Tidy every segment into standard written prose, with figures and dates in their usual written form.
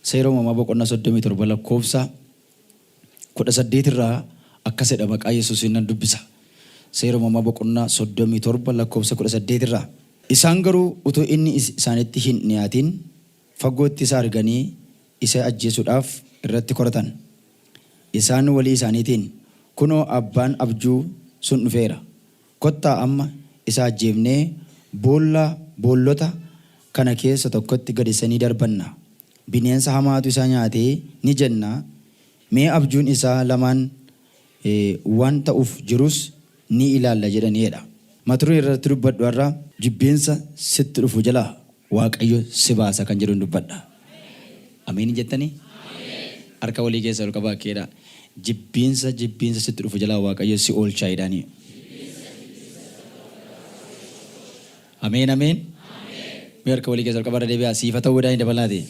Seera Uumamaa boqonnaa 37 lakkoofsa 18 irraa akkas jedha maqaa Yesuusiin nan dubbisa. Seera Uumamaa boqonnaa 37 lakkoofsa 18 irraa. Isaan garuu utuu inni isaanitti hin dhiyaatin fagootti isa arganii isa ajjeesuudhaaf irratti koratan. Isaan walii isaaniitiin, Kunoo abbaan abjuu sun dhufeera. Kottaa amma isa ajjeefnee boolla boollota kana keessa tokkotti gad isa ni darbanna. Bineensa hamaatu isa nyaate ni jenna, mee abjuun isaa lamaan waan ta'uuf jirus ni ilaalla jedhani jedha. Mata dureen irratti dubbadhu har'a jibbiinsa sitti dhufu jalaa Waaqayyo si baasa kan jedhun dubbadha. Ameen hin jettanii? Harka walii keessa ol qabaa akki jedhaa. Jibbiinsa jibbiinsa sitti dhufu jalaa Waaqayyo si oolchaa jedhaanii. Ameen ameen. Mee harka walii keessa ol qabaa irra deebi'aa. Siif haa ta'uu jedhaanii dabalaati.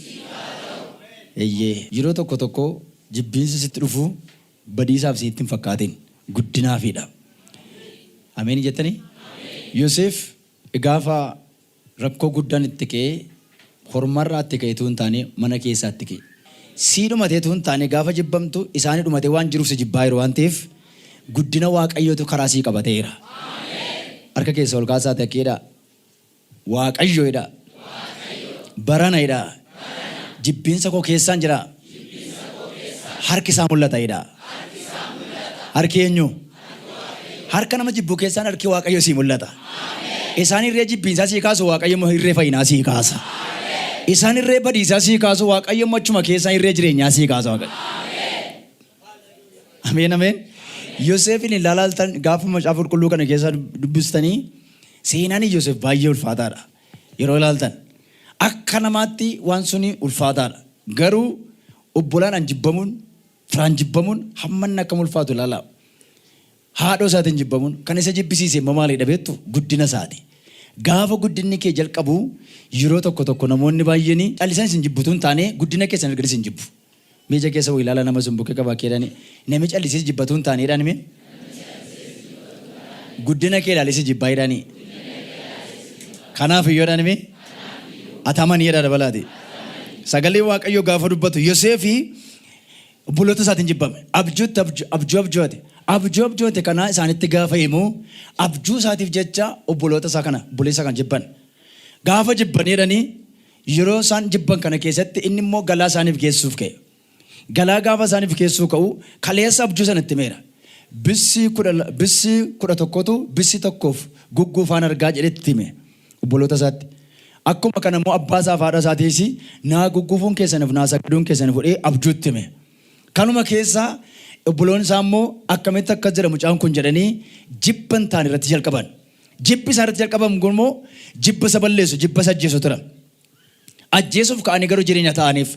Eeyyee. Yeroo tokko tokko jibbiinsi sitti dhufu badiisaaf isinitti hin fakkaatin. Guddinaafiidha. Ameen hin jettanii? Yoseef gaafa Rakkoo guddaan itti ka'ee hormarraa itti ka'e utuu hin taane mana keessaa itti ka'e. Sii dhumatee utuu hin taane gaafa jibbamtu isaani dhumatee waan jiruuf si jibbaa jiru waan ta'eef guddina Waaqayyootu karaa sii qabateera. Harka keessa ol kaasaati akki jedhaa. Waaqayyo jedhaa. Barana jedhaa. Jibbiinsa koo keessaan jedhaa. Harki isaa mul'ata jedhaa. Harki eenyu? Harka nama jibbu keessaan harki Waaqayyo sii mul'ata. Isaan irree jibbiinsaa sii kaasu Waaqayyo immoo irree fayyinaa sii kaasa. Isaan irree badiisaa sii kaasu Waaqayyo immoo achuma keessaan irree jireenyaa sii kaasa Waaqayyo. Ameen ameen. Yoseefin ilaalaaltan gaafa macaafa qulqulluu kana keessa dubbistanii seenaan Yoseef baay'ee ulfaataadha. Yeroo ilaaltan akka namaatti waan suni ulfaataadha. Garuu obbolaadhaan jibbamuun Firaan jibbamuun hamma inni akkam ulfaatu ilaalaa. Haadhoo isaatiin jibbamuun kan isa jibbisiise immoo maalidha beektu? Guddina isaati. Gaafa guddinni kee jalqabu yeroo tokko tokko namoonni baay'een callisan isin jibbu utuu hin taane guddina keessan arganii isin jibbu. Mee ija keessa wayii ilaalaa nama isin bukkee qabaa keedhaani namni callisee si jibba utuu hin taane jedhaani mee? Guddina kee ilaalee si jibbaa jedhaani. Kanaaf iyyuu jedhaani mee? Ati amani jedhaa dabalaati. Sagalee Waaqayyoo gaafa dubbatu Yoseefi obboloota isaatiin jibbame. Abjuutti abjuu abjoote. Abjuu abjoote kana isaanitti gaafa himu abjuu isaatiif jecha obboloota isaa kana obboleessa kana jibban. Gaafa jibban jedhanii yeroo isaan jibban kana keessatti inni immoo galaa isaaniif geessuuf ka'e. Galaa gaafa isaaniif geessuu ka'u kaleessa abjuu sana itti himeera. Bissii kudha bissii 11tu bissii tokkoof gugguufaan argaa jedhee itti hime obboloota isaatti. Akkuma kana immoo abbaa isaaf haadha isaatiis naa gugguufuun keessaniif naa sagaduun keessaniif godhee abjuu itti hime. Kanuma keessa obboloonni isaa immoo akkamitti akkas jedha mucaan kun jedhanii jibba hin taane irratti jalqaban. Jibbi isaan irratti jalqaban kun immoo jibba isa balleessu, jibba isa ajjeesu tura. Ajjeesuuf ka'anii garuu jireenya ta'aniif.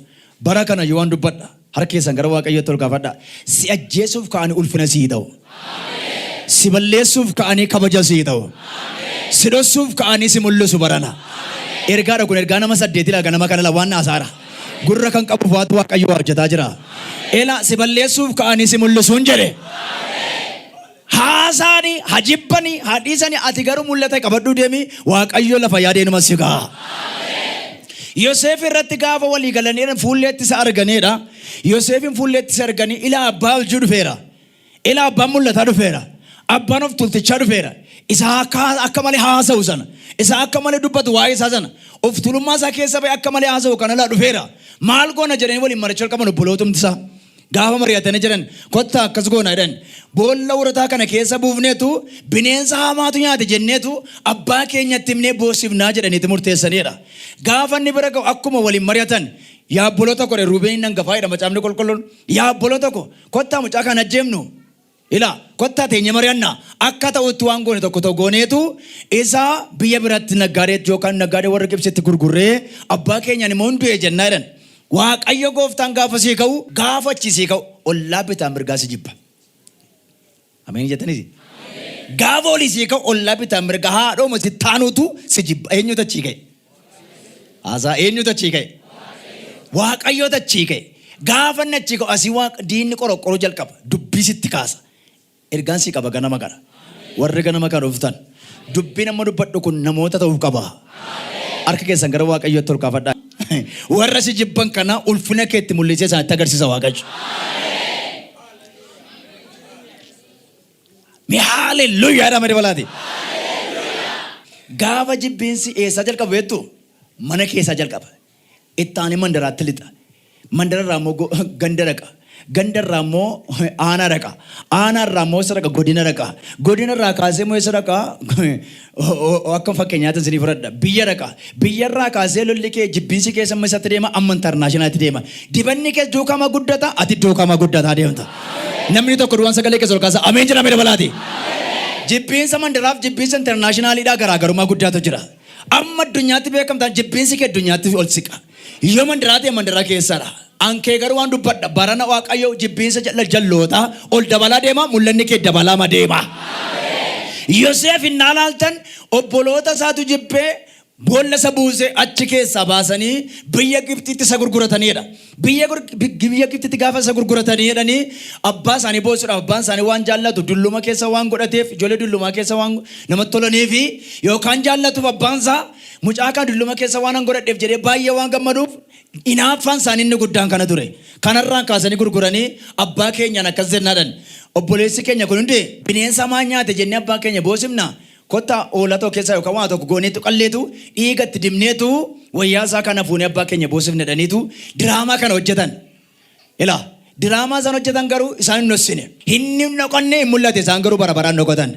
Bara kana yoo waan dubbadha. Harka keessan gara Waaqayyootti ol kaafadha. Si ajjeesuuf ka'anii ulfina sii ta'u. Si balleessuuf ka'anii kabaja sii ta'u. Si dhossuuf ka'anii si mul'isu barana. Ergaadha kun ergaa nama saddeeti laa ganama kana la waan naasaara. Gurra kan qabu waatu Waaqayyo waa hojjetaa jira. Ela si balleessuuf ka'anii si mul'isuun jedhe. Haasaani, ha jibbani, ha dhiisani ati garuu mul'ata qabadhuu deemi Waaqayyo lafa yaadee numa si ga'a. Yoseef irratti gaafa walii galanii fuulleetti isa arganeedha. Yoseefin fuulleetti isa arganii ilaa abbaa abjuu dhufeera. Ilaa abbaan mul'ataa dhufeera. Abbaan of tultichaa dhufeera. Isa akka malee haasa'u sana. Isa akka malee dubbatu waa'ee isaa sana. Of tulummaa isaa keessa ba'e akka malee haasa'u kana laa dhufeera. Maal goona jedhanii waliin mari'achuu jalqaban obbolootumti isaa. Gaafa mari'atanii jedhan, kottaa akkas goona jedhan. Boolla urataa kana keessa buufneetu bineensa hamaatu nyaate jenneetu abbaa keenyatti himnee boossifnaa jedhaniiti murteessaniidha. Gaafa inni bira ga'u akkuma waliin mari'atan, yaa obboloota koo jedhe Ruubeen inni hangafaa jedha macaafni qulqulluun. Yaa obboloota koo kottaa mucaa kana ajjeefnu. Ilaa, kottaa teenyee mari'annaa. Akka ta'utti waan goone tokko tokko gooneetu isa biyya biratti naggaadeetti yookaan naggaadee warra Gibsitti gurgurree abbaa keenyaan immoo hin du'e jennaa jedhan. Waaqayyo gooftaan gaafa sii ka'u, gaafa achi sii ka'u ollaa bitaa mirgaa si jibba. Ameen jettaniiti? Gaafa olii sii ka'u ollaa bitaa mirgaa haadhooma si taanuutu si jibba. Eenyutu achii ka'e? Haasaa eenyutu achii ka'e? Waaqayyotu achii ka'e. Gaafa inni achii ka'u asii waaq diinni qoroqqoruu jalqaba. Dubbii sitti kaasa. Ergaan sii qaba ganama kana. Warri ganama kana dhuftan. Dubbiin amma dubbadhu kun namoota ta'uuf qaba. Harka keessan gara Waaqayyootti ol kaafadhaa. Warra si jibban kana ulfina keetti mul'isee isaanitti agarsiisa Waaqayyo. Mee haaleluyyaa jedhama dabalaati. Gaafa jibbiinsi eessaa jalqaba beektu? Mana keessaa jalqaba. Itti aanee mandaraatti lixa. Mandara irraa immoo ganda dhaqa. Ganda irraa immoo aanaa dhaqa. Aanaa irraa immoo eessa dhaqa? Godina dhaqa. Godina irraa kaasee immoo eessa dhaqa? Akka fakkeenyaatti isinii fudhadha. Biyya dhaqa. Biyya irraa kaasee lolli kee jibbiinsi keessa amma isatti deema amma intarnaashinaalitti deema. Dibanni kees duukama guddata ati duukama guddataa deemta. Namni tokko duwwaan sagalee keessa ol kaasa ameen jedhamee dabalaati. Jibbiinsa mandaraaf jibbiinsa intarnaashinaaliidhaa garaagarummaa guddaatu jira. Amma addunyaatti beekamtaan jibbiinsi kee addunyaatti ol siqa. Yoo mandaraa ta'e mandara keessadha. An kee garuu waan dubbadha. Barana Waaqayyo jibbiinsa jalla jallootaa ol dabalaa deema mul'anni kee dabalaama deema. Yoseef innaa laaltan obboloota isaatu jibbee boolla isa buuse achi keessaa baasanii biyya Gibxiitti isa gurgurataniidha. Biyya biyya Gibxiitti gaafa isa gurguratanii jedhanii abbaa isaanii boossuudhaaf abbaan isaanii waan jaallatu dulluma keessa waan godhateef ijoollee dullumaa keessa waan namatti tolaniifi yookaan jaallatuuf abbaan isaa mucaa kana dulluma keessa waan an godhadheef jedhee baay'ee waan gammaduuf inaaffaan isaanii inni guddaan kana ture. Kanarraan kaasanii gurguranii abbaa keenyaan akkas jennaadhan. Obboleessi keenya kun hundi bineensa hamaa nyaate jennee abbaa keenya boosifna. Kottaa hoolaa tokko keessaa yookaan waa tokko gooneetu qalleetu dhiiga itti dibneetu wayyaa isaa kana fuunee abbaa keenya boosifna jedhaniitu diraamaa kana hojjetan. Ilaa diraamaa isaan hojjetan garuu isaan hin dhossine. Hin dhokanne hin mul'ate isaan garuu bara baraan dhokatan.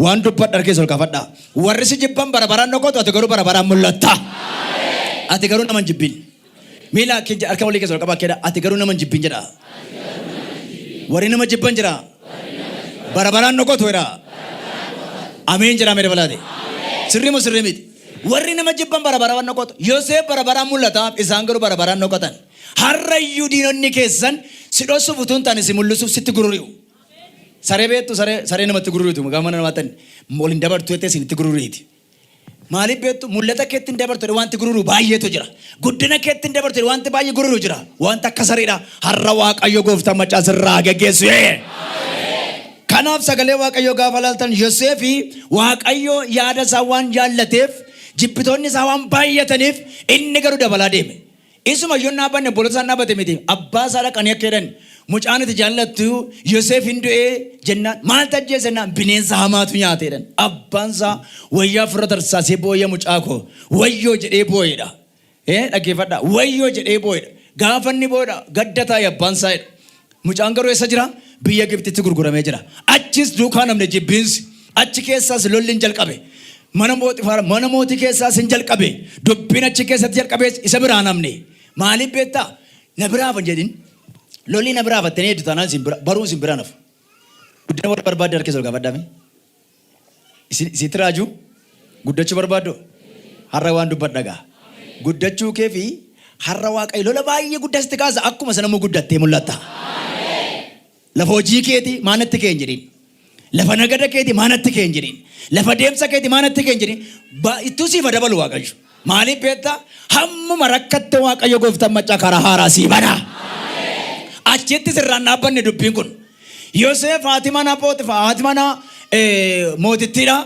Waan dubbadhu harka keessa ol kaafadhaa. Warri si jibban bara baraan dhokatu ati garuu bara baraan mul'atta. Ati garuu nama hin jibbin. Miila keenya harka walii keessa ol qabaa keedha. Ati garuu nama hin jibbin jedha. Warri nama jibban jira. Bara baraan dhokatu jedha. Ameen jedhaa mee dabalaate. Sirrii moo sirrii miti? Warri nama jibban bara baraan dhokatu. Yoseef bara baraan mul'ata isaan garuu bara baraan dhokatan. Har'a iyyuu diinonni keessan si dhoksuuf utuu hin taane si mul'isuuf sitti gururi'u. Saree beektu saree saree namatti gururiitu gaafa mana namaatti ol hin dabartu jettee isinitti gururiiti. Maaliif beektu mul'ata keetti hin dabartu jedhee wanti gururu baay'eetu jira. Guddina keetti hin dabartu jedhee wanti baay'ee gururu jira. Wanta akka sareedha. Har'a Waaqayyo gooftaan macaa sirraa geggeessu. Kanaaf sagalee Waaqayyoo gaafa laaltan Yoseefi Waaqayyo yaada isaa waan jaallateef jibbitoonni isaa waan baay'ataniif inni garuu dabalaa deeme. Isuma iyyuu hin dhaabbanne obboloota isaan dhaabbate miti. Abbaa isaa dhaqanii akka jedhan mucaan ati jaallattu Yoseef hin du'ee jennaan maaltu ajjeese jennaan bineensa hamaatu nyaate jedhan. Abbaan isaa wayyaa ofirra tarsaasee boo'ee mucaa koo wayyoo jedhee boo'eedha. Ee dhaggeeffadhaa wayyoo jedhee boo'eedha. Gaafa inni boo'eedha gadda taa'e abbaan isaa jedha. Mucaan garuu eessa jira? Biyya Gibxitti gurguramee jira. Achis duukaa namne jibbiinsi. Achi keessaas lolli hin jalqabe. Mana Phoxifaar mana mootii keessaas hin jalqabe. Dubbiin achi keessatti jalqabees isa biraa namne. Maaliif beektaa? Na biraa hafa hin jedhin. Lolli na biraa hafattanii hedduu taanaan isin bira baruun isin biraa nafu. Guddina warra barbaadde harka keessa ol kaafadhaa mee. Isin isitti raajuu? Guddachuu barbaaddu? Har'a waan dubbadha gaa. Guddachuu kee fi har'a Waaqayyo lola baay'ee guddaa sitti kaasa akkuma sana immoo guddattee mul'atta. Lafa hojii keetii maa natti kee hin jedhin. Lafa nagada keetii maa natti kee hin jedhin. Lafa deemsa keetii maa natti kee hin jedhin. Ittuu siif haa dabalu Waaqayyo. Maaliif beektaa? Hammuma rakkatte Waaqayyo gooftaan maccaa karaa haaraa sii bana. Achitti sirraan dhaabbanne dubbiin kun. Yoseef haati manaa Phoxifaa haati manaa mootittiidha.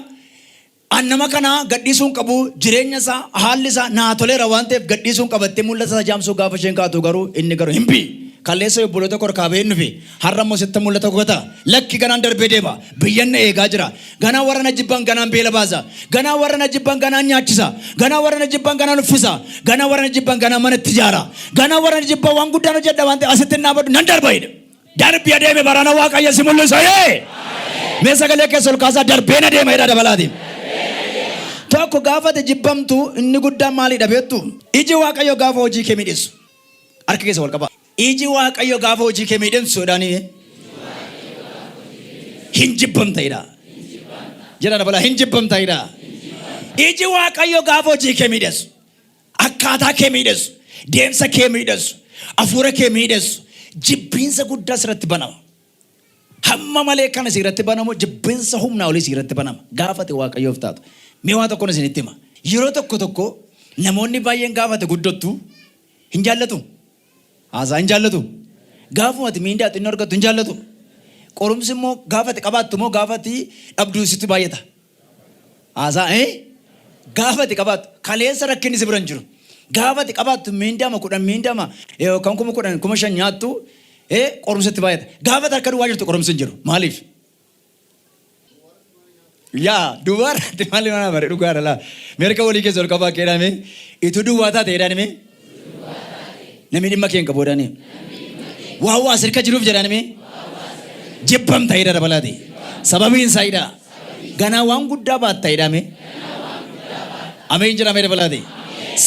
An nama kana gadhiisuu hin qabu jireenya isaa haalli isaa naa toleera waan ta'eef gadhiisuu hin qabattee mul'ata isaa jaamsuu gaafa isheen kaatu garuu inni garuu hin bii. Kaleessa obboloota koo harkaa ba'een dhufe har'a immoo sitti mul'ata gota lakki ganaan darbee deema biyyan na eegaa jira ganaa warra na jibban ganaan beela baasa ganaa warra na jibban ganaan nyaachisa ganaa warra na jibban ganaan uffisa ganaa warra na jibban ganaan mana itti ijaara ganaa warra na jibban waan guddaan hojjedha waan ta'eef asitti hin dhaabadhu nan darba jedhe. Darbi adeeme barana Waaqayyo si mul'isa. Yee! Mee sagalee keessa ol kaasaa darbeen adeema jedhaa dabalaati. Tokko gaafa ati jibbamtu inni guddaan maalidha beektu? Iji Waaqayyo gaafa hojii kee miidhessu. Harka keessa wal qabaa. Iji Waaqayyo gaafa hojii kee miidhessu jedhaanii hin jibbamta jedha. Jedha dabalaa hin jibbamta jedha. Iji Waaqayyo gaafa hojii kee miidhessu. Akkaataa kee miidhessu, deemsa kee miidhessu, hafuura kee miidhessu, jibbiinsa guddaa sirratti banama. Hamma malee kana sirratti banamu jibbiinsa humnaa olii sirratti banama. Gaafa ati Waaqayyoof taatu. Mee waa tokkoon isinitti hima. Yeroo tokko tokko namoonni baay'een gaafa ati guddattu hin jaallatu. Haasaa hin jaallatu. Gaafuma ati miindaa xinnoo argattu hin jaallatu. Qorumsi immoo gaafa ati qabaattu immoo gaafa ati dhabdu sitti baay'ata. Haasaa eh? Gaafa ati qabaattu kaleessa rakkinni si bira hin jiru. Gaafa ati qabaattu miindaama 10 miindaama yookaan 10,000 5,000 nyaattu qorumsa itti baay'ata. Gaafa ati harka duwwaa jirtu qorumsi hin jiru. Maaliif? Yaa duwwaa irratti maali mana bare dhugaadha laa. Mee harka walii keessa ol qabaa keedhaa mee ituu duwwaa taate jedhaan mee namni dhimma kee hin qabu jedhaan waa waa sirka jiruuf jedhaan mee jibbamta jedha dabalaati. Sababiin isaa jedha ganaa waan guddaa baatta jedhaa mee ameen jedhaa mee dabalaati.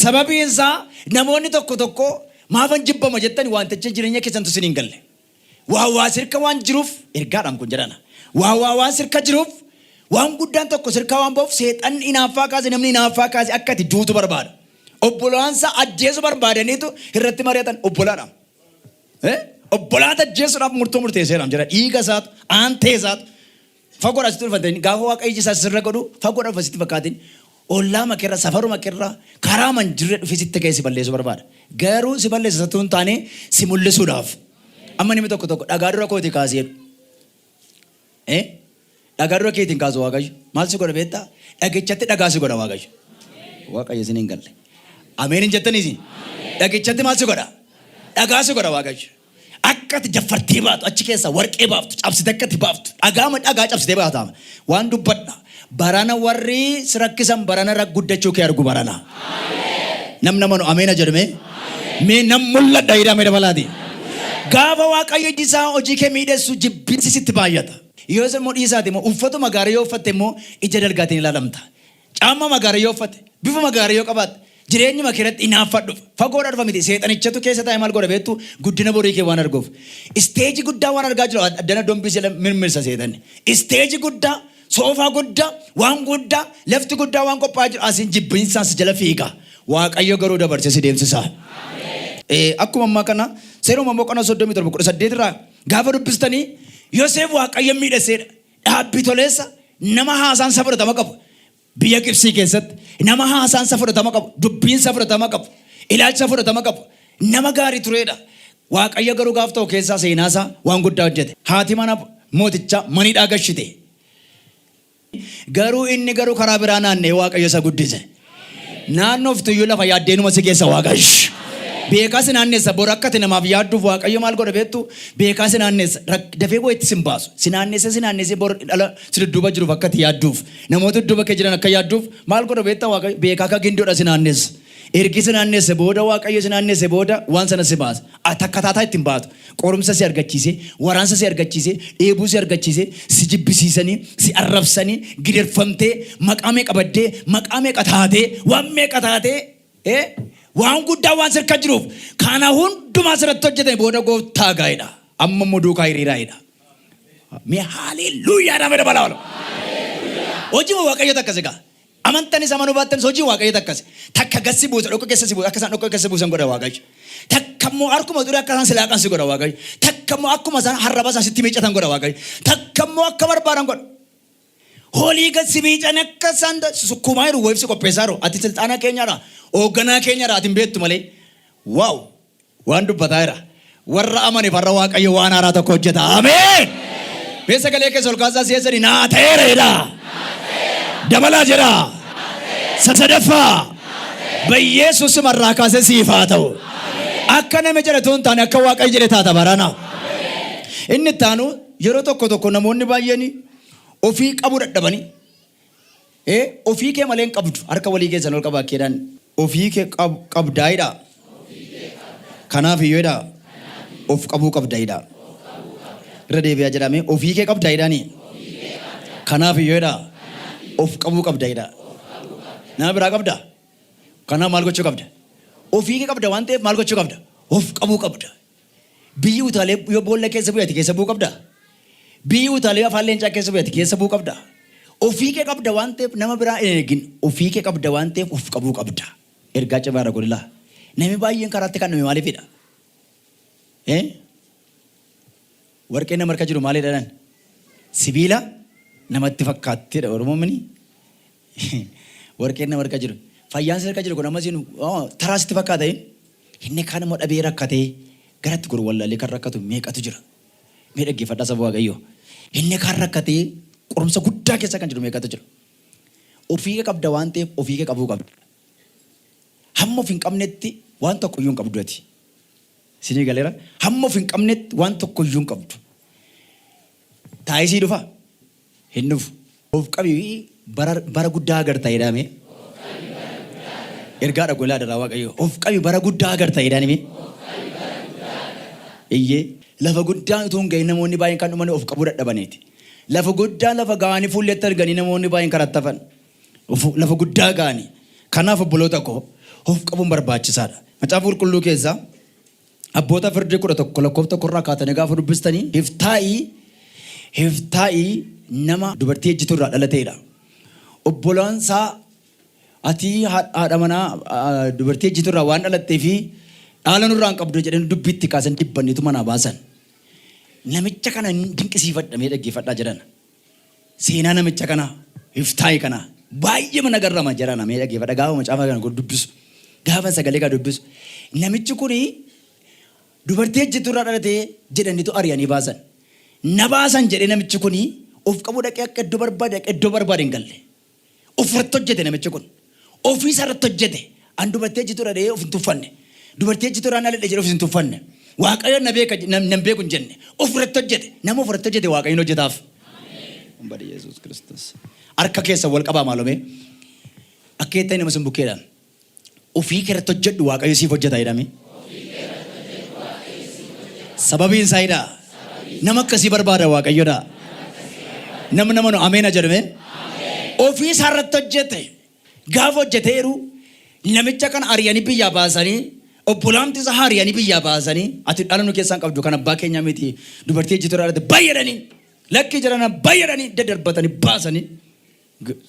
Sababiin isaa namoonni tokko tokko maafan jibbama jettani wanticha jireenya keessantu isin hin galle. Waa waa sirka waan jiruuf ergaadhaan kun jedhana. Waa waa waan sirka jiruuf waan guddaan tokko sirkaa waan ba'uuf seexanni inaaffaa kaase namni inaaffaa kaase akka ati duutu barbaada. Obbolaansa ajjeesu barbaadaniitu irratti mari'atan obbolaadha. Obbolaata ajjeesuudhaaf murtoo murteesseera jedha dhiiga isaatu aantee isaatu Fagoodhaa sitti dhufan ta'in gaafa Waaqayyo ija isaa sirra godhu fagoodhaa dhufa sitti fakkaatin ollaa makeerra safaruma keerra karaa man jirre dhufee sitti ka'ee si balleessuu barbaada. Garuu si balleessa sattuu hin taane si mul'isuudhaaf. Amma namni tokko tokko dhagaa dura kootii kaasee jedhu. Eh? Dhagaa dura keetiin kaasu Waaqayyo. Maal si godha beektaa? Dhagichatti dhagaa si godha Waaqayyo. Waaqayyo isin hin galle. Ameen hin jettanii isin? Dhagichatti maal si godha? Dhagaa si godha Waaqayyo. Akka ati jaffartee baatu achi keessaa warqee baaftu cabsite akka ati baaftu dhagaama dhagaa cabsitee baataama. Waan dubbadha. Barana warri si rakkisan barana guddachuu kee argu barana. Namni amanu ameena jedhu mee. Mee nan mul'adha jedhaa mee dabalaati. Gaafa Waaqayyo iji isaa hojii kee miidhessu jibbinsi sitti baay'ata. Yoo immoo dhiisaati immoo uffatuma gaarii yoo uffatte immoo ija dalgaatiin ilaalamta. Caammaa gaarii yoo uffatte, bifuma gaarii yoo qabaatte, jireenyuma kee irratti hinaaffaa dhufa. Fagoodhaa dhufa miti. Seexanichatu keessa taa'ee maal godha beektu? Guddina borii kee waan arguuf. Isteeji guddaa waan argaa jiru addana dombii jala mirmirsa seexanni. Isteeji guddaa, soofaa guddaa, waan guddaa, lafti guddaa waan qophaa'aa jiru asiin jibbiinsaan si jala fiiga. Waaqayyo garuu dabarsee si deemsisa. Akkuma ammaa kana seera uumamaa boqonnaa 37 18 irraa gaafa dubbistanii Yoseef Waaqayyo miidhasseedha. Dhaabbii toleessa nama haasaan isa fudhatama qabu biyya Gibsii keessatti nama haasaan isa fudhatama qabu dubbiin isa fudhatama qabu ilaalcha fudhatama qabu nama gaarii tureedha. Waaqayyo garuu gaaf ta'u keessaa seenaa isaa waan guddaa hojjete. Haati mana mootichaa maniidhaa gashite. Garuu inni garuu karaa biraa naanna'ee Waaqayyo isa guddise. Naannoftuyyuu lafa yaaddeenuma si geessa Waaqayyo. Beekaa si naanneessa bor akka ati namaaf yaadduuf Waaqayyo maal godha beektu beekaa si naanneessa dafee wayitti sin baasu si naanneessee si naanneessee bor dhala si dudduuba jiruuf akka ati yaadduuf namoota dudduuba kee jiran akka yaadduuf maal godha beektaa Waaqayyo beekaa akka gindoodha si naanneessa. Ergi si naanneesse booda Waaqayyo si naanneesse booda waan sana si baasa. Ati akkataataa itti hin baatu. Qorumsa si argachiisee, waraansa si argachiisee, dheebuu si argachiisee, si jibbisiisanii, si arrabsanii, gidirfamtee, maqaa meeqa baddee, maqaa meeqa taatee, waan meeqa taatee, waan guddaa waan sirka jiruuf kana hundumaa sirratti hojjetame booda gooftaa gaa'edha. Amma immoo duukaa hiriiraa jedha. Mee haaleluuyaa nama dabalaa ola. Hojii Waaqayyo takka sigaa. Amantanis amanuu baattanis hojii Waaqayyotu akkasi. Takka gad si buusa, dhoqqee keessa si buusa, akka isaan dhoqqee keessa buusan godha Waaqayyo. Takka immoo harkuma xurii akka isaan si laaqan si godha Waaqayyo. Takka immoo akkuma isaan harraba isaan sitti miicatan godha Waaqayyo. Takka immoo akka barbaadan godha. Holii gad si miican akka isaan si sukkuumaa jiru wayiif si qopheessaa jiru. Ati silxaana keenyadha. Hoogganaa keenyadha. Ati hin beektu malee. Waaw! Waan dubbataa jira. Warra amaneef har'a Waaqayyo waan haaraa tokko hojjeta. Ameen! Mee sagalee keessa ol kaasaa si'eessanii naa ta'eera jedhaa. Dabalaa jedhaa. Sadaffaa. Bayyeesuus simarraa kaasee siif haa ta'u. Akka nami jedhe otoo hin taane akka Waaqayyo jedhe taata barana. Inni itti aanu yeroo tokko tokko namoonni baay'een ofii qabuu dadhabanii Ofii kee malee hin qabdu. Harka walii keessan ol qabaa keedhaan. Ofii kee qabdaa hidhaa. Kanaaf iyyuu hidhaa. Of qabuu qabda hidhaa. Irra deebi'aa jedhame ofii kee qabda hidhaanii. Kanaaf iyyuu hidhaa. Of qabuu qabda hidhaa. Nama biraa qabda. Kanaaf maal gochuu qabda? Ofii kee qabda waan ta'eef maal gochuu qabda? Of qabuu qabda. Biyyi utaalee yoo boolla keessa bu'e ati keessa bu'uu qabdaa? Biyyi utaalee afaan leencaa keessa bu'e ati keessa bu'uu qabdaa? Ofii kee qabda waan ta'eef nama biraa hin eegin. Ofii kee qabda waan ta'eef of qabuu qabda. Ergaa cimaadha kun ilaa. Namni baay'een karaatti kan dhume maaliifidha? Eh? Warqeen nama harka jiru maalidha jedhan? Sibiila namatti fakkaattiidha Oromoon mini. Warqeen nama harka jiru. Fayyaan si harka jiru kun amma siin taraa sitti fakkaata inni kaan immoo dhabee rakkatee garatti goru wallaalee kan rakkatu meeqatu jira. Mee dhaggeeffadhaa saba Waaqayyoo. Inni kaan rakkatee qorumsa guddaa keessa kan jiru meeqatu jira. Ofii kee qabda waan ta'eef ofii kee qabuu qabda. Hamma of hin qabnetti waan tokko iyyuu hin qabdu ati. Isinii galeera? Hamma of hin qabnetti waan tokko iyyuu hin qabdu. Taayisii dhufa? Hin dhufu. Of qabi bara bara guddaa agarta jedhame. Ergaa dhaqu ilaa daraa Waaqayyo. Of qabi bara guddaa agarta jedhame. Iyyee lafa guddaan utuu hin gahin namoonni baay'een kan dhuman of qabuu dadhabaniiti. Lafa guddaa lafa ga'anii fuulletti arganii namoonni baay'een karatti hafan. Lafa guddaa ga'anii. Kanaaf obboloota koo, of qabuun barbaachisaadha. Macaafa Qulqulluu keessaa Abboota Firdii 11 lakkoofsa 1 irraa kaatanii gaafa dubbistanii Hiftaa'ii Hiftaa'ii nama dubartii ejjituu irraa dhalateedha. Obbolaan isaa ati haadha manaa dubartii ejjituu irraa waan dhalattee fi dhaala nurraa hin qabdu jedhanii dubbii itti kaasan dibbaniitu manaa baasan. Namicha kana dinqisiifadha mee dhaggeeffadhaa jedhan. Seenaa namicha kanaa, Yiftaahi kanaa, baay'eema na garrama jedha mee dhaggeeffadha gaafa macaafa kana dubbisu. Gaafa sagalee kana dubbisu. Namichi kuni dubartii ejjituu irraa dhalate jedhaniitu ari'anii baasan. Na baasan jedhee namichi kuni of qabuu dhaqee akka iddoo barbaade dhaqee iddoo barbaade hin galle. Ofirratti hojjete namichi kun. Ofii isaa irratti hojjete. An dubartii ejjituu irraa jedhee of hin tuffanne. Dubartii ejjituu irraa dhaladhe jedhee of hin tuffanne. Waaqayyo na beeka nan nan beeku hin jenne. Ofirratti hojjete. Nama ofirratti hojjete Waaqayyo hin hojjetaaf. Badi Yesuus Kiristoos. Harka keessa wal qabaa maaloo mee. Akka jettan nama sin bukkeedhaan. Ofii kee irratti hojjedhu Waaqayyo siif hojjeta jedhame. Sababiin isaa hidhaa. Nama akkasii barbaada Waaqayyodha. Namni nama nu ameena jedhame. Ofii isaa irratti hojjete. Gaafa hojjeteeru namicha kana ari'anii biyyaa baasanii obbolaamti isaa ari'anii biyyaa baasanii ati dhala nu keessaan qabdu kan abbaa keenyaa miti dubartii ejjituu irraa dhalate bayyadhanii lakkii jedhana bayyadhanii dadarbatanii baasanii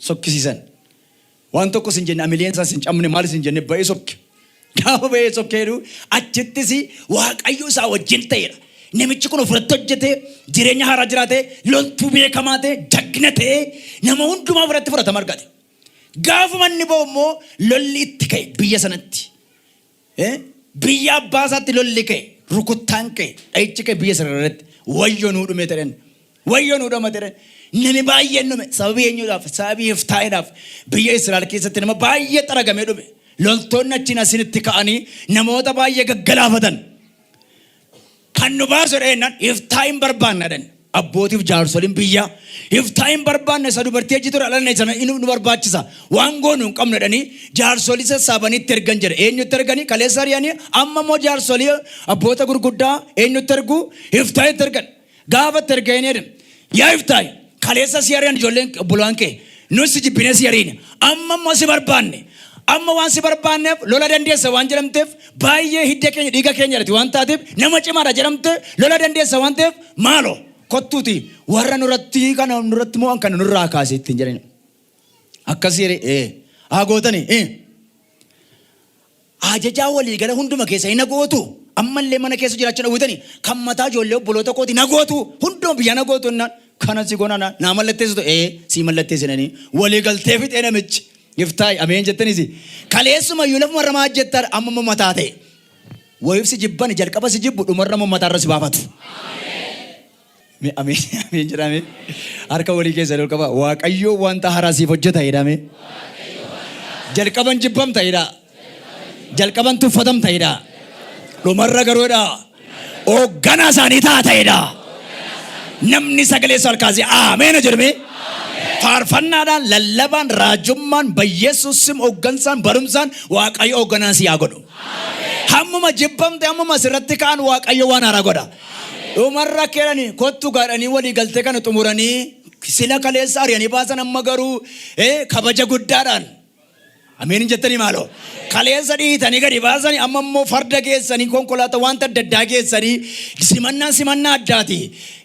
sokkisiisan. Waan tokkos hin jenne, amileen isaas hin cabne, maalis hin jenne, ba'ee sokke. Gaafa ba'ee sokkee jedhu achittis Waaqayyo isaa wajjin ta'eera. Namichi kun ofirratti hojjete, jireenya haaraa jiraate, loltuu beekamaa ta'e, jagna ta'e, nama hundumaa biratti fudhatama argate. Gaafuma inni ba'u immoo lolli itti ka'e biyya sanatti. Biyya abbaa isaatti lolli ka'e, rukuttaan ka'e, dha'ichi ka'e biyya sana irratti. Wayyoo nuu dhume jedhan. Wayyoo nuu dhumate jedhan. Nami baay'een dhume. Sababii eenyuudhaaf? Sababii Yiftaahiidhaaf. Biyya Israa'el keessatti nama baay'ee xaragamee dhume. Loltoonni achiin asinitti ka'anii namoota baay'ee gaggalaafatan. Kan nu baasu jennaan Yiftaahin barbaanna jedhan. Abbootiif jaarsoliin biyyaa Yiftaahin barbaanna isa dubartii ejjitu irraa dhalanne sana inni nu barbaachisa. Waan goonu hin qabnu jedhanii jaarsolii sassaabanii itti ergan jedhe. Eenyutti erganii? Kaleessa ari'anii amma immoo jaarsolii abboota gurguddaa eenyutti ergu? Yiftaahitti ergan. Gaafa itti erganii jedhan yaa Yiftaahi kaleessa si ari'an ijoolleen obbolaan kee nus si jibbinee si ariine amma immoo si barbaanne amma waan si barbaanneef lola dandeessa waan jedhamteef baay'ee hidda keenya dhiiga keenya irratti waan taateef nama cimaadha jedhamte lola dandeessa waan ta'eef maaloo kottuuti warra nurratti kana nurratti mo'an kana nurraa kaase ittiin jedhani. Akkas jedhe ee haa gootani ee Ajajaa walii gala hunduma keessa na gootu. Ammallee mana keessa jiraachuu dhawwitani kan mataa ijoollee obboloota kooti na gootu. Hunduma biyyaa na gootu jennaan kana si goona naa mallatteessitu ee sii mallatteessinanii walii galtee fixee namichi. Yiftaayi ameen jettanisi. Kaleessuma iyyuu lafuma irra maa jettaa amma immoo mataa ta'e. Wayiif si jibbani jalqaba si jibbu dhumarra immoo mataarra si baafatu. Mee ameen ameen jedhame. Harka walii keessa ol qaba. Waaqayyo wanta haaraa siif hojjeta jedhame. Jalqaban jibbamta jedha. Jalqaban tuffatamta jedha. Dhumarra garuu jedha. Hoogganaa isaanii taata jedha. Namni sagalee isaa ol kaasee ameen jedhame. Faarfannaadhaan, lallabaan, raajummaan, bayyeessuusim, hooggansaan, barumsaan Waaqayyo hoogganaa si haa godhu. Hammuma jibbamte hammuma sirratti ka'an Waaqayyo waan haaraa godha. Dhumarra keerani kottu gaadhanii walii galtee kana xumuranii sila kaleessa ari'anii baasan amma garuu kabaja guddaadhaan ameen hin jettanii maaloo kaleessa dhiitanii gadi baasanii amma immoo farda geessanii konkolaataa wanta adda addaa geessanii simannaan simannaa addaati.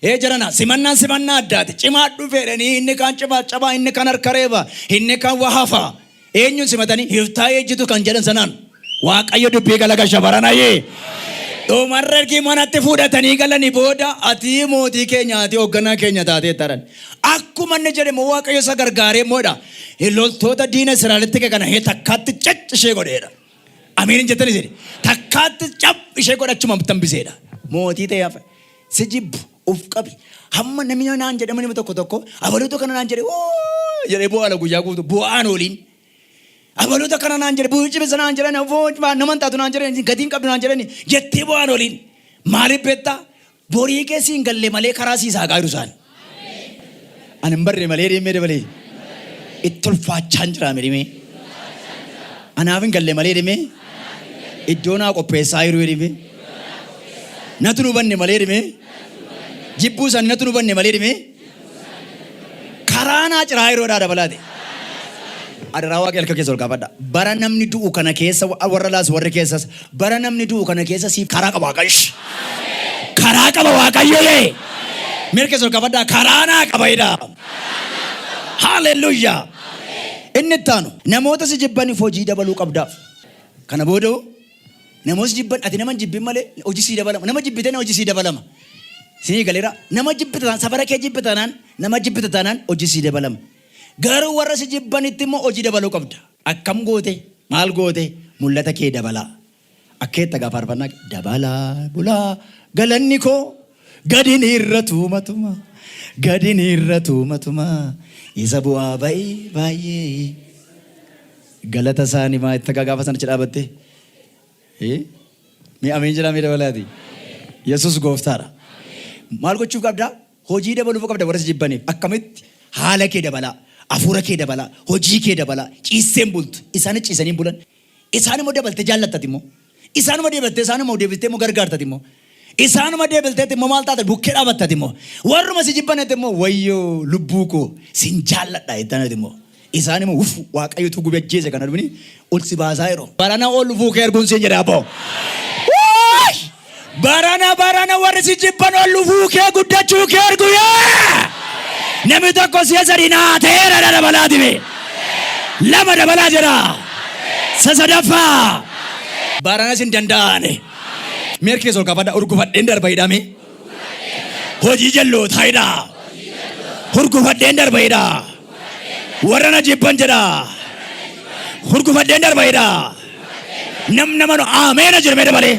Ee jarana simannaan simannaa addaati cimaa dhufeedhanii inni kaan cimaa cabaa inni kaan harka reeba inni kaan waa hafa. Eenyuun simatanii? Yiftaahee ejjitu kan jedhan sanaan. Waaqayyo dubbii galagalcha baranayee. Dhumarra ergi manatti fuudhatanii galanii booda ati mootii keenya ati hoogganaa keenya taatee taran. Akkuma inni jedhe immoo Waaqayyo isa gargaaree immoodha. Loltoota diina Israa'elitti ka'e kana takkaatti cac ishee godheedha. Ameen hin jettanii jedhe. Takkaatti cap ishee godhachuma tambiseedha. Mootii ta'ee hafe. Si jibbu of qabi. Hamma namni naan jedhamu nama tokko tokko abaluutu kana naan jedhe oo jedhee bu'aala guyyaa guutuu bu'aan ooliin. Abaloota kana naan jedhe, bu'uun cimisa naan jedhan, nama hin taatu naan jedhan, gatiin qabdu naan jedhan jettee bu'aan oliin. Maaliif beektaa? Borii kee siin galle malee karaa sii saaqaa jiru isaan. Ani hin barre malee deemee dabalee. Itti ulfaachaan jira deemee. Anaaf hin galle malee deemee. Iddoo naa qopheessaa jiru deemee. Natu nu banne malee deemee. Jibbuu isaanii natu nu banne malee deemee. Karaa naa ciraa yeroodhaa dabalaate. Adaraa Waaqa harka keessa ol kaafadha. Bara namni du'u kana keessa warra laas warri keessas bara namni du'u kana keessa siif karaa qaba Waaqayyo. Karaa qaba Waaqayyo yee. Mirga keessa ol kaafadha. Karaa naa qaba jedha. Haaleluyyaa. Inni itti aanu namoota si jibbaniif hojii dabaluu qabdaaf. Kana booda namoota si jibban, ati nama hin jibbin malee hojii sii dabalama. Nama jibbitee hojii sii dabalama. Sinii galeera. Nama jibbita taanaan, safara kee jibbita taanaan, nama jibbita taanaan hojii sii dabalama. Garuu warra si jibbanitti immoo hojii dabaluu qabda. Akkam goote? Maal goote? Mul'ata kee dabalaa. Akka itti gaafa faarfannaa dabalaa bulaa galanni koo gadin irra tuumatuma, gadin irra tuumatuma, isa bu'aa ba'ii baay'ee galata isaanii maa itti gaafa sana achi dhaabatte. Mee ameen jedhaa, mee dabalaati. Yesus gooftaadha. Maal gochuuf qabdaa? Hojii dabaluuf qabda warra si jibbaniif. Akkamitti? Haala kee dabalaa, hafuura kee dabalaa, hojii kee dabalaa. Ciisseen bultu. Isaanis ciisanii bulan. Isaan immoo dabaltee jaallattati immoo. Isaanuma deebiltee, isaanuma deebiltee immoo gargaartati immoo. Isaanuma deebilteetti immoo maal taate? Bukkee dhaabattati immoo. Warruma si jibbanetti immoo, "Wayyoo lubbuu koo, sin jaalladha," jettanati immoo. Isaan immoo, "Uf, Waaqayyotu gubee ajjeese kana," dhufni ol si baasaa yeroo. Barana ol dhufuu kee arguun siin jedhe abboo. Barana barana warri si jibban ol dhufuu kee, guddachuu kee argu yaa. Namni tokko si'a sadii naa ta'eera dabalaa dibe. Lama dabalaa jedha. Sasadaffaa. Barana sin danda'ane. Mi'a keessa ol kaafadha, "Urgufadheen darba," jedhame. Hojii jallootaa jedha. "Hurgufadheen darba," jedha. Warra na jibban jedha. "Hurgufadheen darba," jedha. Nam nama ameena jedhamee dabalee.